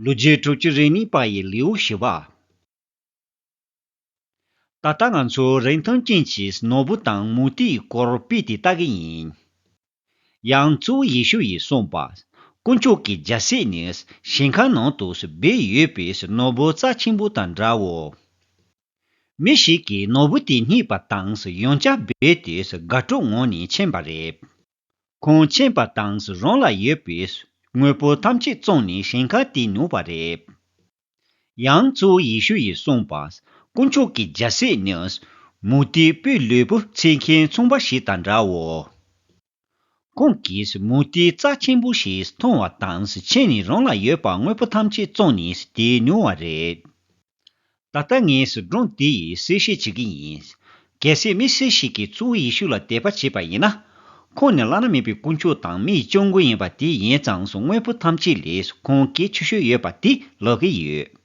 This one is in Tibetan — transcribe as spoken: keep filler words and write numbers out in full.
ལོ་རྒྱུས་དྲུག་ཅུ་རེ་གཉིས་པ་ཡི་ལེའུ་བཞི་པ། ད་ལྟ་ང་ཚོ་རིན་ཐང་ཅན་གྱི་ནོར་བུ་དང་མུ་ཏིག་སྐོར་སྤེལ་ཏེ་ལྟ་གི་ཡིན། ཡང་གཙོ་བོ་ཡེ་ཤུ་ཡིས་གསུངས་པ། དཀོན་མཆོག་གི་རྒྱལ་སྲིད་ནི་ཞིང་ཁ་ནང་དུ་སྦས་ཡོད་པའི་ནོར་བུ་རྩ་ཆེན་པོ་དང་འདྲའོ། མི་ཞིག་གིས་ནོར་བུ་དེ་རྙེད་པ་དང་ཡོན་ཆབ་སྦས་ཏེ་དགའ་སྤྲོ་ངང་ནས་ཕྱིན་པ་རེད། ཁོང་ཕྱིན་པ་དང་རང་ལ་ཡོད་པའི་དངོས་པོ་ཐམས་ཅད་བཙོངས་ནས་ཞིང་ཁ་དེ་ཉོས་པ་རེད། ཡང་གཙོ་བོ་ཡེ་ཤུ་ཡིས་གསུངས་པ། དཀོན་མཆོག་གི་རྒྱལ་སྲིད་ནི་མུ་ཏིག་སྤོས་ལུས་པོ་འཚོལ་མཁན་ཚོང་པ་ཞིག་དང་འདྲའོ། ཁོང་གིས་མུ་ཏིག་རྩ་ཆེན་པོ་ཞིག་མཐོང་བ་དང་ཕྱིན་ནས་རང་ལ་ཡོད་པ་དངོས་པོ་ཐམས་ཅད་བཙོངས་ནས་དེ་ཉོས་པ་རེད། ད་ལྟ་ངས་སྒྲུང་དེ་ཡི་གསལ་བཤད་བྱེད་ཀྱི་ཡིན། གལ་སྲིད་མི་སུ་ཞིག་གིས་གཙོ་བོ་ཡེ་ཤུ་ལ་དད་པ་བྱས་པ་ཡིན་ན། ཁོང་ནི་བླ་ན་མེད་པའི་དཀོན་མཆོག་དང་མིའི་སྐྱབས་མགོན་ཡིན་པ་དེ་ཡིན་ཙང་དངོས་པོ་ཐམས་ཅད་ལས་ཁོང་གལ་ཆེ་ཤོས་ཡོད་པ་དེ་ལབ་ཀྱི་ཡོད།